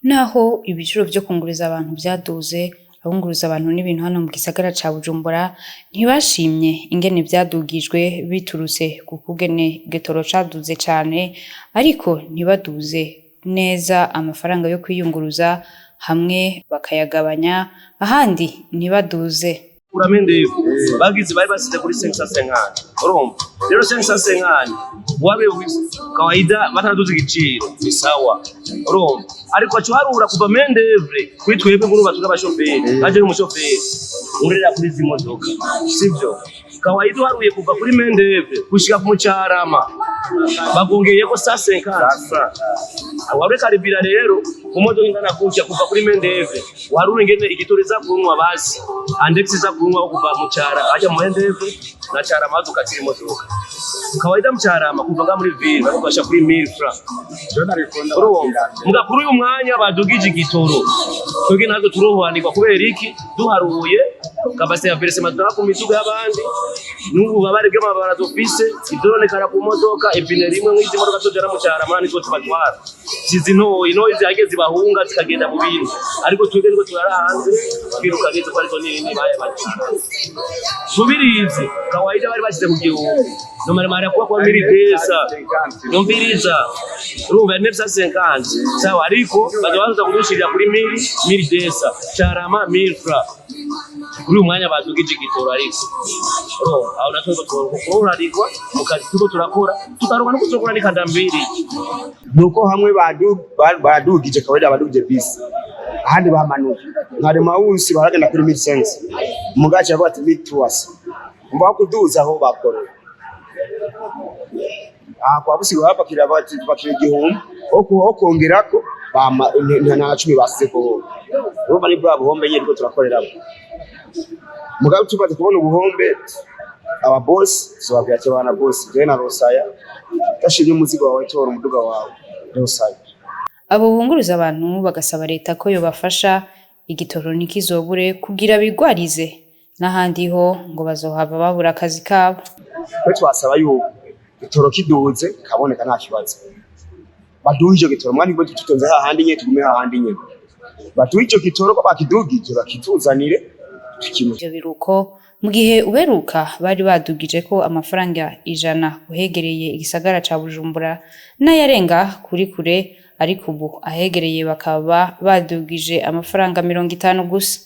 Naho ibiciro vyo kunguruza abantu vyaduze, abunguruza abantu n'ibintu hano mu gisagara ca Bujumbura ntibashimye ingene vyadugijwe biturutse ku kugene igitoro caduze cane, ariko ntibaduze neza amafaranga yo kwiyunguruza, hamwe bakayagabanya ahandi ntibaduze. Kuramo indege bagize bari basize kuri 550. Urumva rero, 550 wabe kawaida bataraduza igiciro ni sawa, urumva, ariko aca uharura kuva main d'oeuvre kuri twebwe nkuru batuga abashoferi baje n'umushoferi urera kuri izi modoka, sivyo? Kawaida uharuye kuva kuri main d'oeuvre gushika ku mucarama bagongeyeko 150 francs. Wabure karibira rero ku modoka ingana gutya, kuva kuri main d'oeuvre warura ingene igitoro iza kunywa, basi andex iza kunywa kuva mu cara ajya mu main d'oeuvre na Carama dukatira imodoka. Kawaida mu Carama kuva nga muri ville bagasha kuri 1000 francs, urumva. Muga kuri uyu mwanya badugije igitoro, twebwe natwe turohanirwa. Kubera iki? Duharuye capacité ya versement dutanga ku miduga y'abandi n'ububabare bw'amabara dufise ivyononekara ku modoka, ipine rimwe nk'izi modoka tujana mu Carama nitwo tubatwara, sizi ntoyi ntoyi zihageze zibahunga zikagenda mu bindi, ariko twebwe niko turara hanze twiruka neza ko arizo nini baye bati subirizi. Kawaida bari bashyize ku 1000, normalement kuba kwa 1200. Numviriza, urumva, 950 sawa, ariko baza baza kudushirira kuri mille, 1200, Carama 1000 francs. Kuri uyu mwanya badugije igitoro, ariko urumva aho natwe turoranirwa mu kazi turiko turakora, tukaronka no kuzokora n'ikanda mbiri. Nuko hamwe badugije kawaida, badugije bisi, ahandi bamanuye. Nka Remawusi baragenda kuri 1500, mugaca bavuga ati 1300. Umva kuduza aho bakorera aha kwa Busigo bapakira bati pakira 1000, aho kongerako bama nta cumi basizeko. Urumva ni bwa buhombe nyene turiko turakoreramo. Mugabo tumaze kubona ubuhombe, aba boss tuzobabwira ati: "Bana boss, jewe na Rosaya udashimye umuzigo wawe, tora umuduga wawe Rosaya." Abo bunguruza abantu bagasaba leta ko yobafasha igitoro ntikizobure kugira bigwarize, n'ahandi ho ngo bazohava babura akazi kabo. Twe twasaba yuko igitoro kiduze kaboneka, nta kibazo, baduhe ico gitoro. Mwani bwo tutonze hahandi nyene, tugume hahandi nyene, baduhe ico gitoro ko bakidugije, bakituzanire tukimwe. Ivyo biruko mu gihe uberuka bari badugije ko amafaranga 100 uhegereye igisagara ca Bujumbura n'ayarenga kuri kure, ariko ubu ahegereye bakaba badugije amafaranga 50 gusa.